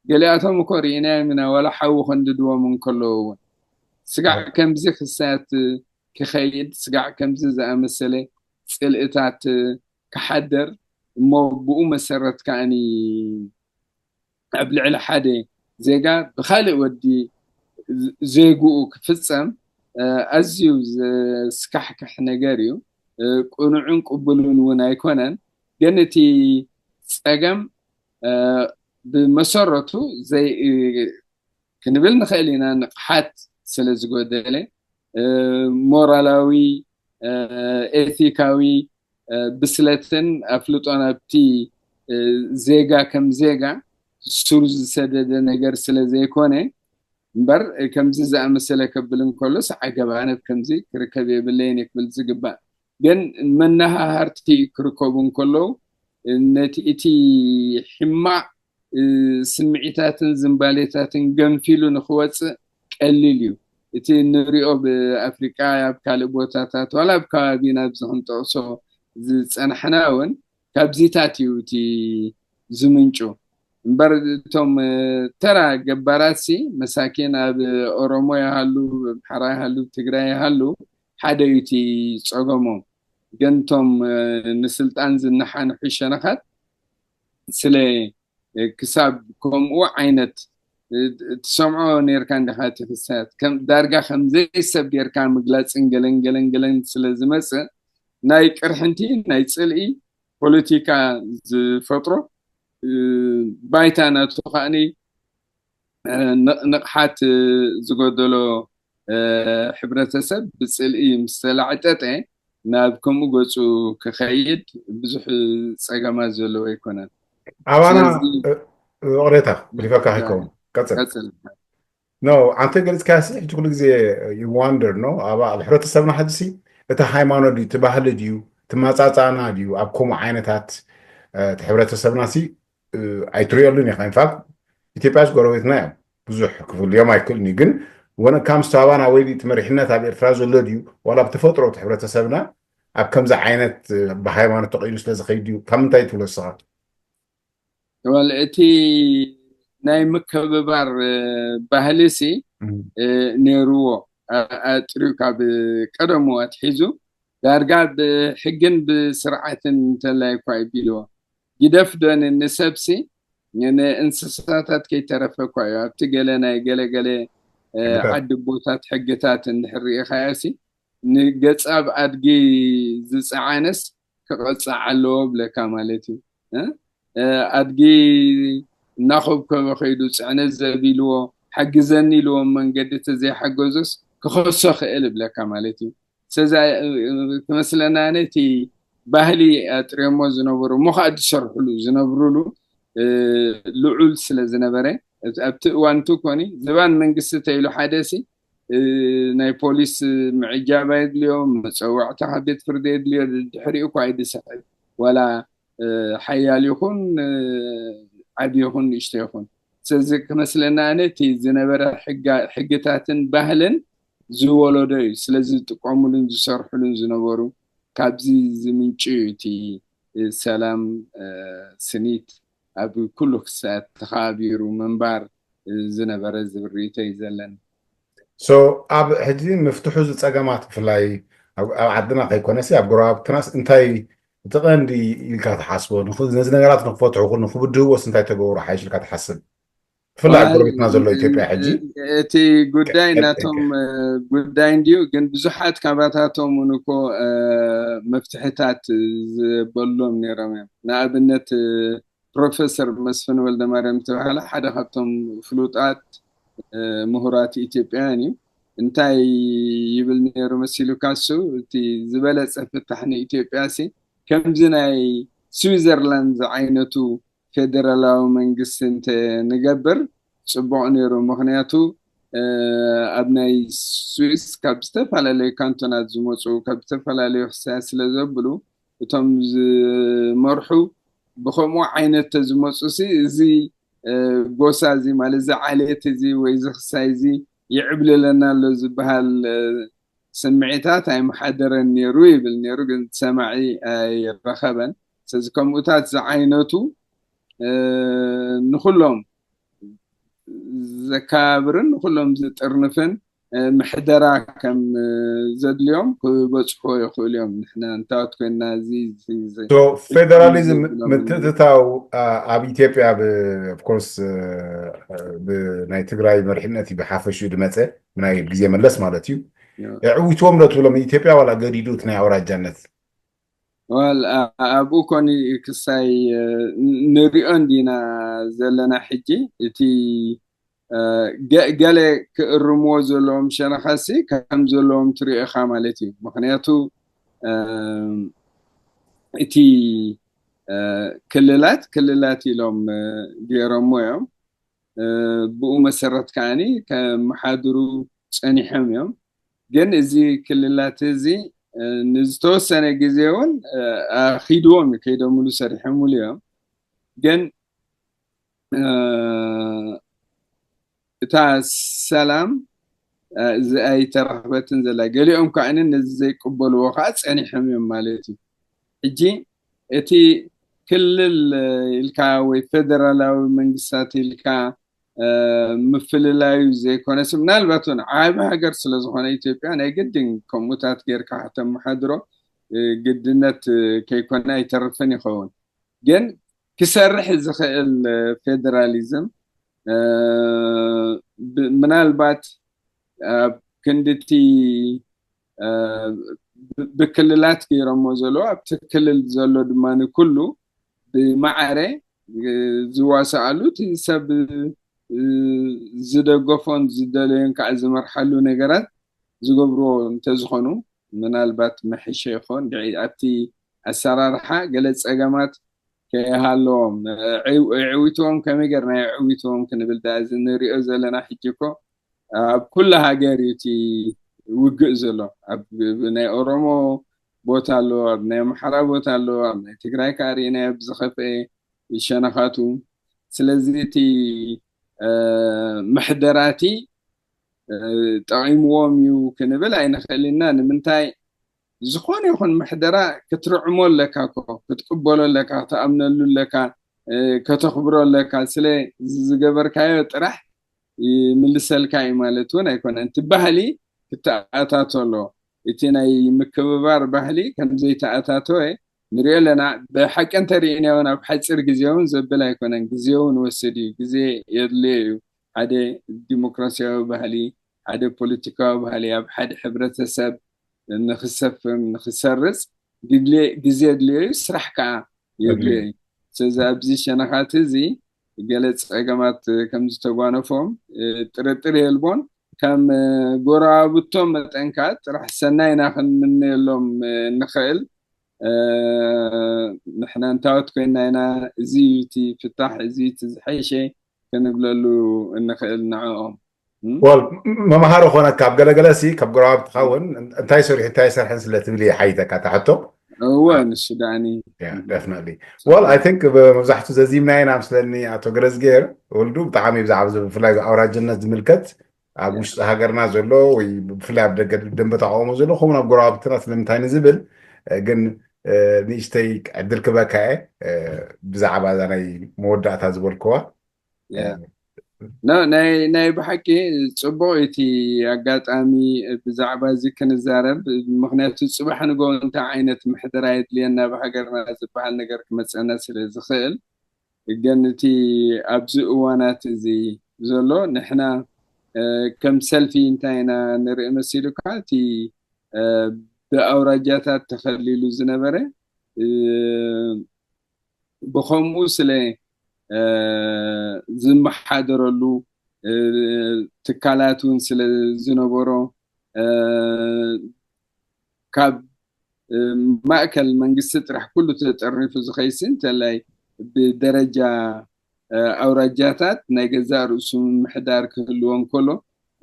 ገሊኣቶም እኮ ርኢናዮም ኢና ዋላ ሓዊ ከንድድዎም እንከለዉ እውን ስጋዕ ከምዚ ክሳት ክኸይድ ስጋዕ ከምዚ ዝኣመሰለ ፅልእታት ክሓደር እሞ ብኡ መሰረት ከዓኒ ኣብ ልዕሊ ሓደ ዜጋ ብካልእ ወዲ ዜግኡ ክፍፀም ኣዝዩ ዘስካሕክሕ ነገር እዩ። ቅኑዕን ቅቡልን እውን ኣይኮነን። ግን እቲ ፀገም ብመሰረቱ ክንብል ንኽእል ኢና ንቕሓት ስለ ዝጎደለ ሞራላዊ ኤቲካዊ ብስለትን ኣፍልጦን ኣብቲ ዜጋ ከም ዜጋ ሱር ዝሰደደ ነገር ስለ ዘይኮነ እምበር ከምዚ ዝኣመሰለ ከብል እንከሎስ ዓገብ ኣነ ከምዚ ክርከብ የብለይን ክብል ዝግባእ ግን መነሃሃርቲ ክርከቡ እንከለዉ ነቲ እቲ ሕማቕ ስምዒታትን ዝንባሌታትን ገንፊሉ ንክወፅእ ቀሊል እዩ። እቲ ንሪኦ ብኣፍሪቃ ኣብ ካልእ ቦታታት ዋላ ኣብ ከባቢና ኣብዚ ክንጠቕሶ ዝፀናሕና እውን ካብዚታት እዩ እቲ ዝምንጩ እምበር እቶም ተራ ገባራት ሲ መሳኪን ኣብ ኦሮሞ ይሃሉ ኣምሓራ ይሃሉ ትግራይ ይሃሉ ሓደ እዩ እቲ ፀገሞም ግን እቶም ንስልጣን ዝነሓንሑ ሸነኻት ስለ ክሳብ ከምኡ ዓይነት ትሰምዖ ነርካ እንዲኻ እቲ ክሳያት ዳርጋ ከም ዘይሰብ ጌርካ ምግላፅን ገለን ገለን ገለን ስለ ዝመፅእ ናይ ቅርሕንቲ ናይ ፅልኢ ፖለቲካ ዝፈጥሮ ባይታ ናቱ ከዓኒ ንቕሓት ዝጎደሎ ሕብረተሰብ ብፅልኢ ምስ ተላዕጠጠ ናብ ከምኡ ገፁ ክኸይድ ብዙሕ ፀገማት ዘለዎ ኣይኮነን። ኣባና ቅሬታ ብሊፈካ ከይከውን ቀፅል። ኖ ኣንተ ገሊፅካሲ ሕጂ ኩሉ ግዜ ይዋንደር ኖ ኣብ ኣብ ሕብረተሰብና ሕጂሲ እቲ ሃይማኖት ድዩ እቲ ባህሊ ድዩ እቲ ማፃፃና ድዩ ኣብ ከምኡ ዓይነታት እቲ ሕብረተሰብናሲ ኣይትሪኦሉን ኢኻ። ኢንፋክት ኢትዮጵያስ ጎረቤትና እዮም ብዙሕ ክፍልዮም ኣይክእልን እዩ። ግን ወነ ካምስ ኣባና ወይ እቲ መሪሕነት ኣብ ኤርትራ ዘሎ ድዩ ዋላ ብተፈጥሮ እቲ ሕብረተሰብና ኣብ ከምዚ ዓይነት ብሃይማኖት ተቐይዱ ስለ ዝኸይድ ድዩ ካብ ምንታይ ትብሎ ንስኻ? ወል እቲ ናይ ምክብባር ባህሊ ሲ ነይርዎ ኣጥሪዩ ካብ ቀደሙ ኣትሒዙ ዳርጋ ብሕግን ብስርዓትን እንተላይ እኳ ይቢልዎ ግደፍ ዶ ን-፣ ንሰብሲ፣ ን-፣ ንእንስሳታት ከይተረፈ እኳ እዩ። ኣብቲ ገለ ናይ ገለ ገለ፣ እ፣ ሕግታት። ዓዲ ቦታት ሕግታት እንድሕር ርኢኻዮ ሲ፣ ንገጻብ ኣድጊ ዝጸዓነስ ክቐጻዕ ኣለዎ ብለካ ማለት እዩ። እ? እ፣ ኣድጊ እናኾብኮበ ከይዱ ጽዕነት ዘቢልዎ፣ ሓግዘኒ ኢልዎ መንገዲ ተዘይሓገዞስ ክኸሶ ክእል ብለካ ማለት እዩ። ስለዚ፣ እ፣ ክመስለና ኣነ እቲ ባህሊ ኣጥርዮሞ ዝነበሩ፣ እሞ ከዓ ዝሰርሕሉ ዝነብሩሉ፣ እ፣ ልዑል ስለ ዝነበረ፣ ኣብቲ እዋን እቲ ኮኒ ዝባን መንግስቲ ተይሉ ሓደ ሲ፣ እ፣ ናይ ፖሊስ ምዕጃብ ኣየድልዮም፣ መጸዋዕታ ካብ ቤት ፍርዲ የድልዮ፣ ድሕሪኡ እኳ ኣይድስዕብ። ዋላ፣ እ፣ ሓያል ይኹን፣ እ፣ ዓቢ ይኹን፣ ንእሽቶ ይኹን። ስለዚ ክመስለና ኣነ እቲ ዝነበረ ሕጋ-፣ ሕግታትን ባህልን ዝወለዶ እዩ። ስለዚ ዝጥቀሙሉን ዝሰርሕሉን ዝነበሩ ካብዚ ዝምንጩ እዩ እቲ፣ እ፣ ሰላም፣ እ፣ ስኒት ኣብ ኩሉ ክሳት ተኸባቢሩ ምንባር፣ እ፣ ዝነበረ ዝብል ርእይቶ እዩ ዘለኒ። ሶ ኣብ ሕጂ ምፍትሑ እዚ ጸገማት ብፍላይ ኣብ፣ ኣብ ዓድና ከይኮነሲ ኣብ ጎረባብትናስ እንታይ እቲ ቀንዲ ኢልካ ትሓስቦ? ንኽ-፣ ነዚ ነገራት ንክፈትሑ ይኹን ንክብድህዎስ እንታይ ተገብሩ ሓይሽ ኢልካ ትሓስብ? ብፍላይ ኣብ ዋል፣ ጎረቤትና ዘሎ ኢትዮጵያ ሕጂ እቲ ጉዳይ ከ-፣ ናቶም፣ ከ-፣ እ፣ ጉዳይ እንድዩ፣ ግን ብዙሓት ካባታቶም እውን እኮ፣ እ፣ መፍትሕታት ዝበሎም ነይሮም እዮም። ንኣብነት፣ እ፣ ፕሮፌሰር መስፍን ወልደማርያም ዝተባህለ ሓደ ካብቶም ፍሉጣት፣ እ፣ ምሁራት ኢትዮጵያውያን እዩ። እንታይ ይብል ነይሩ መሲሉካ? እሱ እቲ ዝበለጸ ፍታሕ ንኢትዮጵያ ሲ ከምዚ ናይ ስዊዘርላንድ ዝዓይነቱ ፌደራላዊ መንግስቲ እንተ ንገብር ጽቡቕ ነይሩ። ምኽንያቱ፣ እ፣ ኣብ ናይ ስዊስ ካብ ዝተፈላለዩ ካንቶናት ዝመጹ፣ ካብ ዝተፈላለዩ ክሳያት ስለ ዘብሉ፣ እቶም ዝመርሑ ብኸምኡ ዓይነት ተዝመጹ ሲ፣ እዚ፣ እ፣ ጎሳ እዚ ማለት እዚ ዓሌት እዚ ወይ እዚ ክሳይ እዚ ይዕብልለና ኣሎ ዝበሃል፣ እ፣ ስምዒታት ኣይመሓደረን ነይሩ ይብል ነይሩ፣ ግን ሰማዒ ኣይረኸበን። ስለዚ ከምኡታት ዝዓይነቱ፣ እ፣ ንኹሎም ዘካብርን ንኹሎም ዝጥርንፍን፣ እ፣ ምሕደራ ከም፣ እ፣ ዘድልዮም ክበጽሕዎ ይኽእሉ እዮም። ንሕና እንታወት ኮይንና እዚ፣ እዚ፣ እዚ፣ ሶ፣ ፌደራሊዝም እዚ ብሎም ምትእትታው፣ አ፣ ኣብ ኢትዮጵያ ብ-፣ ኦፍ ኮርስ፣ እ፣ ብናይ ትግራይ መሪሕነት እዩ ብሓፈሽኡ ዝመጸ፣ ብናይ ግዜ መለስ ማለት እዩ። ያ። የዕዊትዎም ዶ ትብሎም ኢትዮጵያ ዋላ ገዲዱ እቲ ናይ ኣውራጃነት? ዋል፣ አ-፣ ኣብኡ ኮኒ ክሳይ፣ እ፣ ን-፣ ንሪኦ እንዲና ዘለና ሕጂ። እቲ፣ እ፣ ገ-፣ ገለ ክእርምዎ ዘለዎም ሸነኻሲ ከም ዘለዎም ትሪኦ ኢኻ ማለት እዩ። ምኽንያቱ፣ እ፣ እቲ፣ እ፣ ክልላት፣ ክልላት ኢሎም፣ እ፣ ገይሮሞ እዮም። እ፣ ብኡ መሰረት ከዓኒ ከመሓድሩ ጸኒሖም እዮም። ግን እዚ ክልላት እዚ፣ እ፣ ንዝተወሰነ ግዜ እውን፣ እ፣ ኣኺድዎም እዩ፣ ከይደምሉ ሰሪሖምሉ እዮም። ግን፣ እ፣ እታ ሰላም፣ እ፣ እዚ ኣይተረኽበትን ዘላ። ገሊኦም ከዓኒ ነዚ ዘይቅበልዎ ከዓ ጸኒሖም እዮም ማለት እዩ። ሕጂ እቲ ክልል ኢልካ ወይ ፌደራላዊ መንግስታት ኢልካ፣ እ፣ ምፍልላዩ ዘይኮነስ፣ ምናልባት እውን ዓቢ ሃገር ስለ ዝኾነ ኢትዮጵያ ናይ ግድን ከምኡታት ጌርካ ከተመሓድሮ፣ እ፣ ግድነት፣ እ፣ ከይኮነ ኣይተርፍን ይኸውን። ግን ክሰርሕ ዝኽእል፣ እ፣ ፌደራሊዝም፣ እ፣ ብ-፣ ምናልባት ኣብ ክንድቲ፣ እ፣ ብ-፣ ብክልላት ገይሮሞ ዘለዉ፣ ኣብቲ ክልል ዘሎ ድማ ንኩሉ ብማዕረ፣ እ፣ ዝዋስኣሉ፣ እቲ ሰብ፣ እ፣ ዝደገፎን ዝደለዮን ከዓ ዝመርሓሉ ነገራት ዝገብርዎ እንተዝኾኑ፣ ምናልባት መሐሸ ይኾን። ድዒ ኣብቲ ኣሰራርሓ ገለ ጸገማት ከይሃለዎም፣ እ፣ ዕው-፣ ዕዊትዎም ከመይ ጌርና የዕዊትዎም ክንብል ደኣ፣ እዚ ንሪኦ ዘለና ሕጂ እኮ ኣብ ኩላ ሃገር እዩ እቲ ውግእ ዘሎ። ኣብ ናይ ኦሮሞ ቦታ ኣሎ፣ ኣብ ናይ ኣምሓራ ቦታ ኣሎ፣ ኣብ ናይ ትግራይ ከዓ ርኢናዮ ብዝኸፍአ ሸነኻቱ። ስለዚ እቲ፣ እ፣ ምሕደራቲ፣ እ፣ ጠቒምዎም እዩ ክንብል ኣይንኽእል ኢና። ንምንታይ? ዝኾነ ይኹን ምሕደራ ክትርዕሞ ኣለካ እኮ፣ ክትቅበሎ ኣለካ፣ ክትኣምነሉ ኣለካ፣ እ፣ ከተኽብሮ ኣለካ። ስለ ዝገበርካዮ ጥራሕ ይምልሰልካ እዩ ማለት እውን ኣይኮነን። እቲ ባህሊ ክተኣታቶ ኣለዎ። እቲ ናይ ምክብባር ባህሊ ከም ዘይተኣታተወ ንሪኦ ኣለና። ብሓቂ እንተሪእናዮ ናብ ሓፂር ግዜ እውን ዘብል ኣይኮነን፣ ግዜ እውን ወስድ እዩ፣ ግዜ የድልዮ እዩ። ሓደ ዲሞክራሲያዊ ባህሊ፣ ሓደ ፖለቲካዊ ባህሊ ኣብ ሓደ ሕብረተሰብ ንክሰፍን ንክሰርፅ ግዜ የድልዮ እዩ፣ ስራሕ ከዓ የድልዮ እዩ። ስለዚ ኣብዚ ሸነኻት እዚ ገለ ፀገማት ከም ዝተጓነፎም ጥርጥር የልቦን። ከም ጎረባብቶም መጠን ከዓ ጥራሕ ሰናይ ኢና ክንምነየሎም ንኽእል። ንሕና እንታወት ኮይና ኢና፣ እዚ እዩ እቲ ፍታሕ፣ እዚ እቲ ዝሐሸ ክንብለሉ እንኽእል ንዕኦም። ወል መምሃሪ ኮነካ ኣብ ገለገለ ሲ ካብ ጎረባብትኻ እውን እንታይ ሰሪሑ እንታይ ሰርሐን ስለ ትብል እየ ሓይተካ ታሕቶ። እወ ንሱ ዳኒ። Definitely. Well, I think መብዛሕቱ ዘዚምና ኢና ምስለኒ ኣቶ ገረዝጌር ወልዱ። ብጣዕሚ ብዛዕባ ብፍላይ ኣውራጅነት ዝምልከት ኣብ ውሽጢ ሃገርና ዘሎ ወይ ብፍላይ ኣብ ደገ ደንበ ተቃውሞ ዘሎ ከምኡ ኣብ ጎረባብትና ስለምንታይ ንዝብል ግን ንእሽተይ ዕድል ክበካ እየ ብዛዕባ እዛ ናይ መወዳእታ ዝበልክዋ። ናይ ብሓቂ ፅቡቅ እቲ ኣጋጣሚ ብዛዕባ እዚ ክንዛረብ፣ ምክንያቱ ፅባሕ ንጎ እንታይ ዓይነት ምሕደራ የድልየና ብሃገርና ዝበሃል ነገር ክመፀና ስለ ዝኽእል። ግን እቲ ኣብዚ እዋናት እዚ ዘሎ ንሕና ከም ሰልፊ እንታይ ኢና ንርኢ መሲሉካ፣ እቲ ብኣውራጃታት ተኸሊሉ ዝነበረ ብኸምኡ ስለ ዝመሓደረሉ ትካላት እውን ስለ ዝነበሮ ካብ ማእከል መንግስቲ ጥራሕ ኩሉ ተጠርኒፉ ዝኸይሲ እንተላይ ብደረጃ ኣውራጃታት ናይ ገዛእ ርእሱ ምምሕዳር ክህልዎ እንከሎ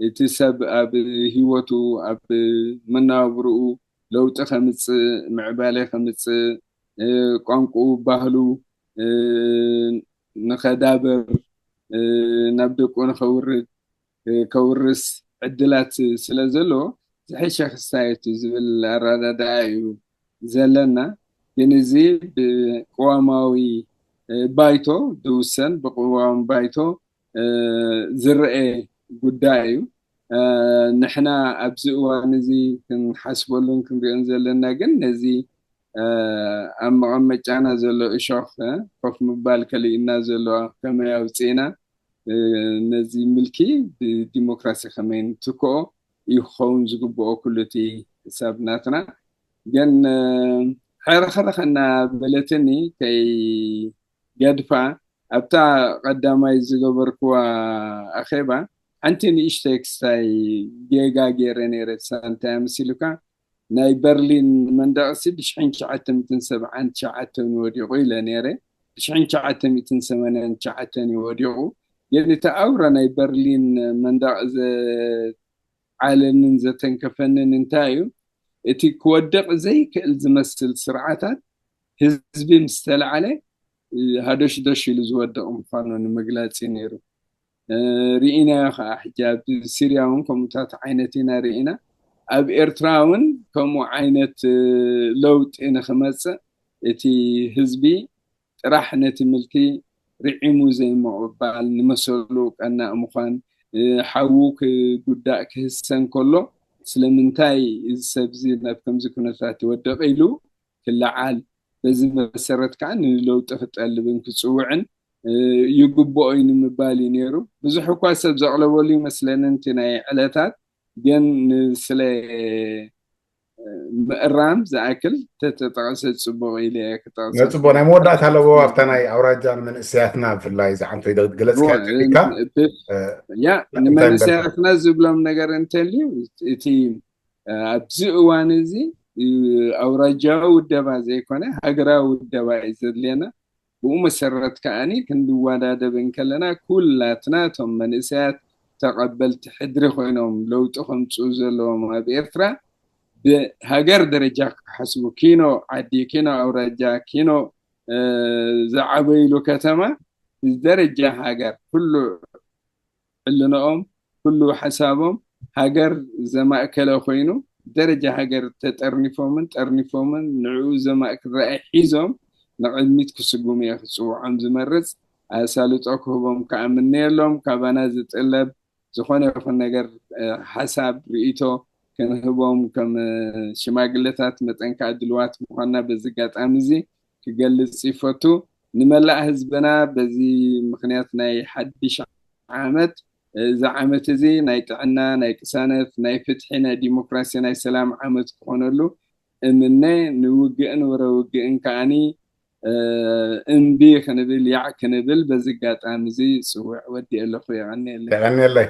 እቲ ሰብ ኣብ ህይወቱ ኣብ መናብርኡ ለውጢ ከምፅእ ምዕባለ ከምፅእ ቋንቁኡ ባህሉ ንኸዳብር ናብ ደቁ ንኸውርድ ከውርስ ዕድላት ስለ ዘለዎ ዝሐሸ ክሳየት እዩ ዝብል ኣረዳድኣ እዩ ዘለና። ግን እዚ ብቅዋማዊ ባይቶ ዝውሰን ብቅዋም ባይቶ ዝረአ ጉዳይ እዩ። ንሕና ኣብዚ እዋን እዚ ክንሓስበሉን ክንሪኦን ዘለና ግን ነዚ ኣብ መቐመጫና ዘሎ እሾኽ ኮፍ ምባል ከሊእና ዘሎ ከመይ ኣውፅእና ነዚ ምልኪ ብዲሞክራሲ ከመይ ንትክኦ እዩ ክኸውን ዝግብኦ ኩሉ እቲ ሕሳብ ናትና። ግን ሕርኽርኽ እናበለትኒ ከይገድፋ ኣብታ ቀዳማይ ዝገበርክዋ ኣኼባ ሓንቲ ንእሽተይ ክስታይ ጌጋ ገይረ ነይረ። እሳ እንታይ መሲሉካ ናይ በርሊን መንደቕሲ ብሽሕን ትሽዓተ ሚእትን ሰብዓን ትሽዓተን ወዲቑ ኢለ ነይረ። ብሽሕን ትሽዓተ ሚእትን ሰማንያን ትሽዓተን እዩ ወዲቑ። ግን እቲ ኣውራ ናይ በርሊን መንደቕ ዘዓለንን ዘተንከፈንን እንታይ እዩ? እቲ ክወድቕ ዘይክእል ዝመስል ስርዓታት ህዝቢ ምስ ተለዓለ ሃዶሽዶሽ ኢሉ ዝወድቕ ምዃኑ ንምግላፅ እዩ ነይሩ። ርኢናዮ ከዓ ሕጂ ኣብ ሲርያ እውን ከምኡታት ዓይነት ኢና ርኢና። ኣብ ኤርትራ እውን ከምኡ ዓይነት ለውጢ ንክመፅእ እቲ ህዝቢ ጥራሕ ነቲ ምልኪ ርዒሙ ዘይምቕባል፣ ንመሰሉ ቀናእ ምዃን፣ ሓዉ ክጉዳእ ክህሰ እንከሎ ስለምንታይ እዚ ሰብ እዚ ናብ ከምዚ ኩነታት ይወድቕ ኢሉ ክለዓል፣ በዚ መሰረት ከዓ ንለውጢ ክጠልብን ክፅውዕን ይግብኦ እዩ ንምባል እዩ ነይሩ። ብዙሕ እኳ ሰብ ዘቕለበሉ ይመስለኒ እቲ ናይ ዕለታት፣ ግን ንስለ ምእራም ዝኣክል ተተጠቐሰ ፅቡቕ ኢለ ክጠቕሰ ነፅቡቕ ናይ መወዳእታ ኣለዎ ኣብታ ናይ ኣውራጃ ንመንእሰያትና ብፍላይ ዝዓንቶ ገለፅካ ያ ንመንእሰያትና ዝብሎም ነገር እንተልዩ እቲ ኣብዚ እዋን እዚ ኣውራጃዊ ውደባ ዘይኮነ ሃገራዊ ውደባ እዩ ዘድልየና። ብኡ መሰረት ከዓኒ ክንወዳደብ እንከለና ኩላትና እቶም መንእሰያት ተቐበልቲ ሕድሪ ኮይኖም ለውጢ ከምፅኡ ዘለዎም ኣብ ኤርትራ ብሃገር ደረጃ ክሓስቡ ኪኖ ዓዲ ኪኖ ኣውራጃ ኪኖ ዝዓበይሉ ከተማ ብደረጃ ሃገር ኩሉ ሕልንኦም ኩሉ ሓሳቦም ሃገር ዘማእከለ ኮይኑ ደረጃ ሃገር ተጠርኒፎምን ጠርኒፎምን ንዕኡ ዘማእክል ራእይ ሒዞም ንቕድሚት ክስጉሙ እየ ክፅውዖም ዝመርፅ። ኣሳልጦ ክህቦም ከዓ ምነየሎም። ካባና ዝጥለብ ዝኾነ ይኹን ነገር ሓሳብ ርእይቶ ክንህቦም ከም ሽማግለታት መጠን ከዓ ድልዋት ምኳንና በዚ ኣጋጣሚ እዚ ክገልጽ ይፈቱ። ንመላእ ህዝብና በዚ ምክንያት ናይ ሓድሽ ዓመት፣ እዚ ዓመት እዚ ናይ ጥዕና፣ ናይ ቅሳነት፣ ናይ ፍትሒ፣ ናይ ዲሞክራሲ፣ ናይ ሰላም ዓመት ክኾነሉ እምነ። ንውግእን ወረ ውግእን ከዓኒ እምቢ ክንብል ያዕ ክንብል በዚ ኣጋጣሚ እዚ ጽውዕ ወዲ ኣለኹ። የቐንየለይ። የቐንየለይ።